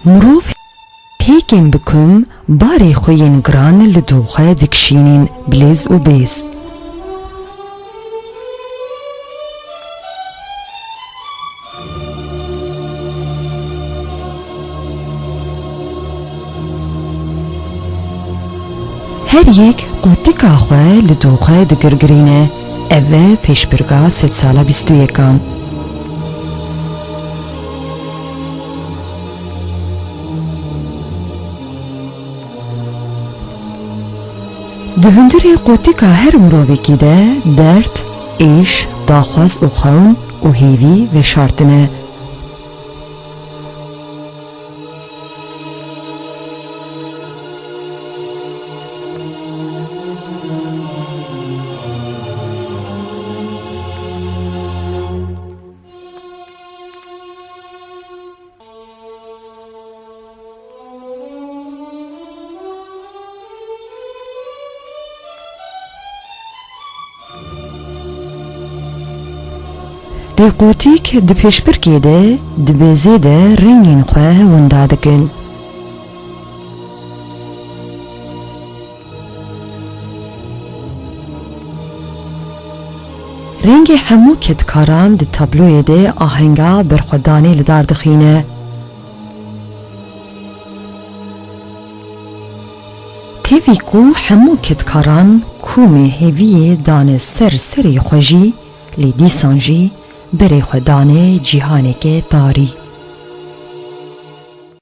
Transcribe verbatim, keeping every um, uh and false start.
Mirov hêkên bi kum barê xwe yên giran li dû xwe dikişînin, bilêz û bêz. Her yek qotika xwe li dû xwe digirgirîne. Ev e pêşbirga sedsala bîst û yekan. Di hundirê qotika her mirovekî de derd, îş, daxwaz û xewn û hêvî veşartine. Lê qotik di pêşbirkê de, di bêzê de rengên xwe winda dikin. Rengê hemû kedkaran di tabloyê de ahenga berxwedanê li dar dixîne. Tevî ku hemû kedkaran komê hêviyê dane ser serê xwe jî, lê dîsan jî berê xwe dane cîhaneke tarî.